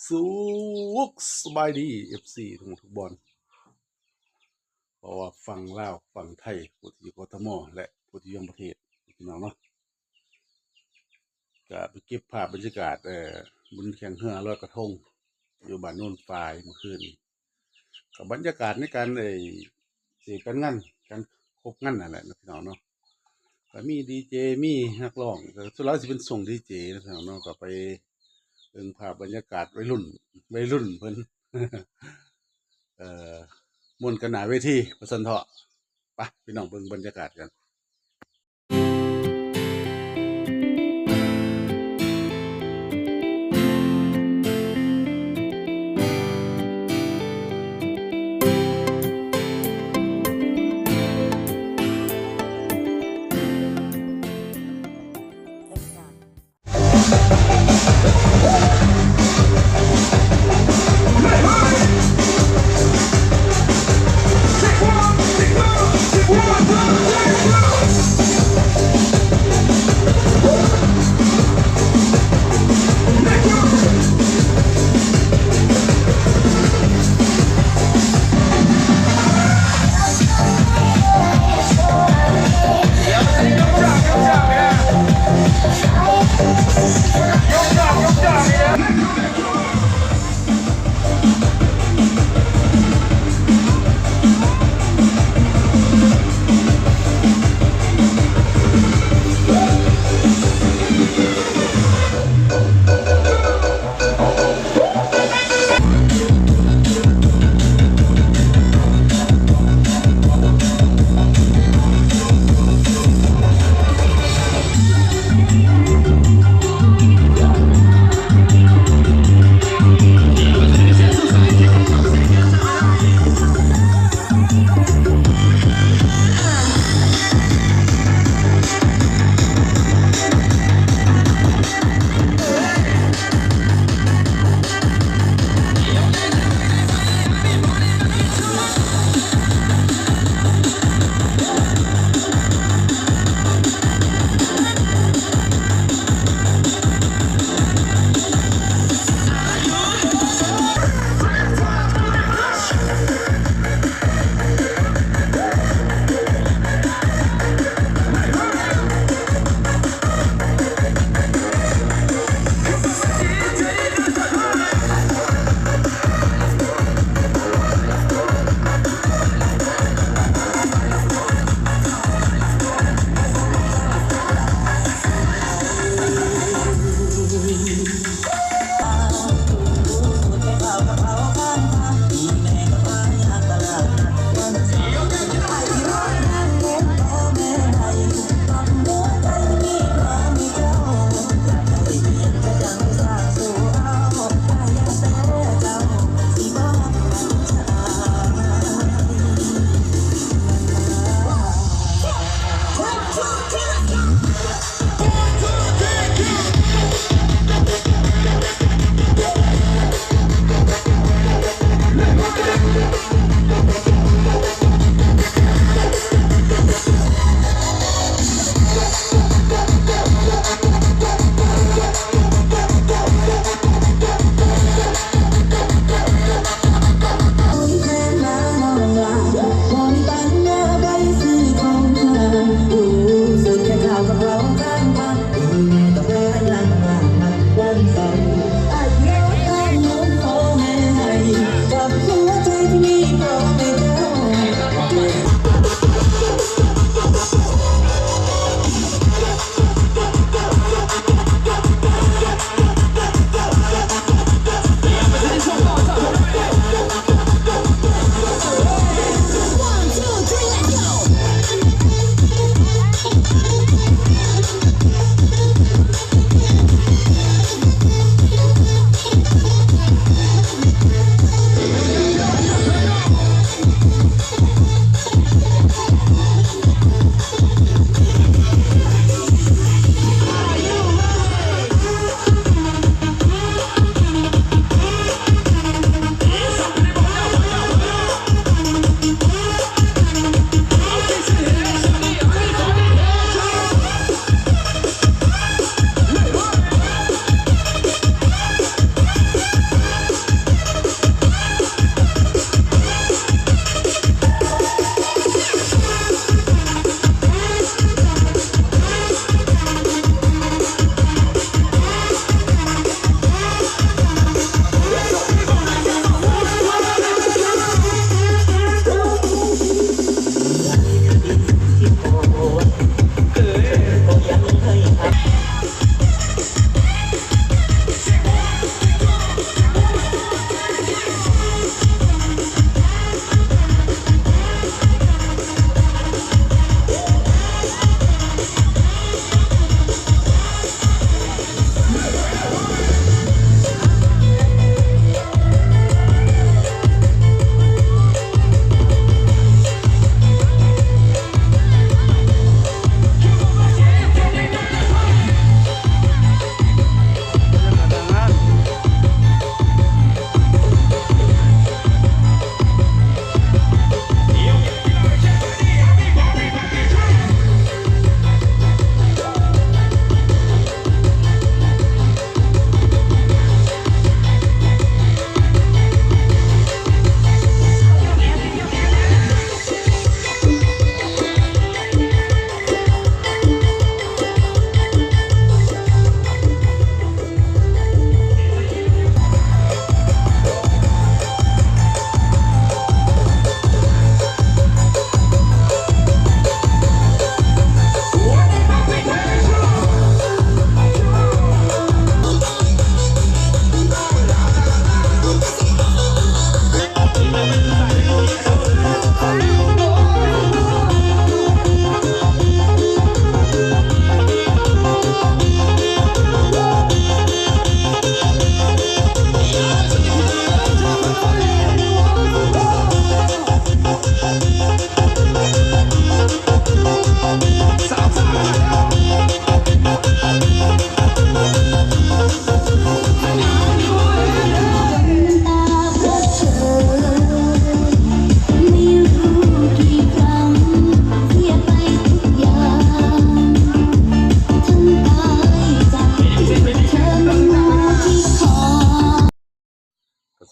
ສຸກສະບາຍດີ ເອັຟຊີ ທຸກໝ່ອງທຸກບ່ອນ ເພາະວ່າຝັ່ງລາວ ຝັ່ງໄທ ຜູ້ທີ່ຢູ່ ກທມ ແລະ ຜູ້ທີ່ຢູ່ຕ່າງປະເທດ ພີ່ນ້ອງເນາະ ກະໄປເກັບພາບບັນຍາກາດ ເອີ ບຸນແຂ່ງເຮືອລອຍກະທົງ ຢູ່ບ້ານໂນນຝາຍເມື່ອຄືນນີ້ ກະບັນຍາກາດໃນການໄດ້ເສບກັນງານ ການຄົບງານນັ້ນແຫຼະເນາະ ພີ່ນ້ອງເນາະ ກະມີດີເຈ ມີນັກຮ້ອງ ກະສ່ວນຫຼາຍຊິເປັນຊ່ວງດີເຈເນາະ ພີ່ນ້ອງເນາະ ກະໄປເບິ່ງພາບບັນຍາກາດໄວລຸ້ນ ໄວລຸ້ນເພິ່ນ ເອີ ມ່ວນກັນໜ້າເວທີວ່າຊັ້ນເຖາະ ໄປ ພີ່ນ້ອງເບິ່ງບັນຍາກາດກັນ.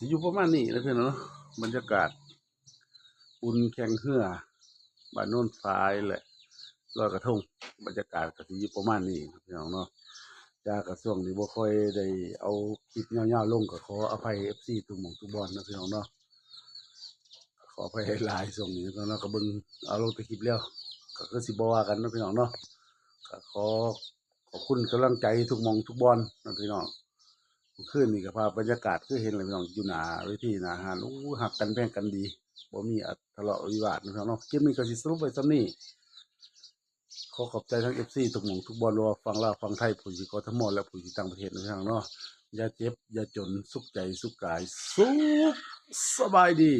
ຢູ່ປະມານນີ້ແຫຼະພີ່ນ້ອງເນາະ ບັນຍາກາດບຸນແຂ່ງເຮືອບ້ານໂນນຊາຍ ແລະ ລອຍກະທົງ ບັນຍາກາດກໍຊິຢູ່ປະມານນີ້ພີ່ນ້ອງເນາະ. ຈາກະຊ່ວງນີ້ບໍ່ຄ່ອຍໄດ້ເອົາຄລິບຍາວໆລົງ ກໍຂໍອະໄພເອັຟຊີທຸກໝ່ອງທຸກບ່ອນເນາະພີ່ນ້ອງເນາະ ຂໍອະໄພຫຼາຍໆ. ຊ່ວງນີ້ເນາະ ກໍເບິ່ງເອົາລົງແຕ່ຄລິບແລ້ວ ກໍຄືຊິບໍ່ວ່າກັນເນາະພີ່ນ້ອງເນາະ. ກໍຂໍຂອບຄຸນກຳລັງໃຈທຸກໝ່ອງທຸກບ່ອນເນາະພີ່ນ້ອງ. ມື້ຄືນນີ້ກໍພາບບັນຍາກາດຄືເຫັນແຫຼະພີ່ນ້ອງ ຢູ່ໜ້າເວທີໜ້າຮ້ານ ໂອ້ ຮັກກັນແພງກັນດີ ບໍ່ມີອາ ທະເລາະວິວາດເນາະພີ່ນ້ອງເນາະ. ຄລິບນີ້ກໍຊິສະຫຼຸບໄວ້ສ່ຳນີ້ ຂໍຂອບໃຈທັງເອັຟຊີທຸກໝ່ອງທຸກບ່ອນ ບໍ່ວ່າຝັ່ງລາວຝັ່ງໄທ ຜູ້ຢູ່ ກທມ ແລະ ຜູ້ຢູ່ຕ່າງປະເທດເນາະພີ່ນ້ອງເນາະ. ຢ່າເຈັບຢ່າຈົນ ສຸກໃຈສຸກກາຍ ສຸກສະບາຍດີ.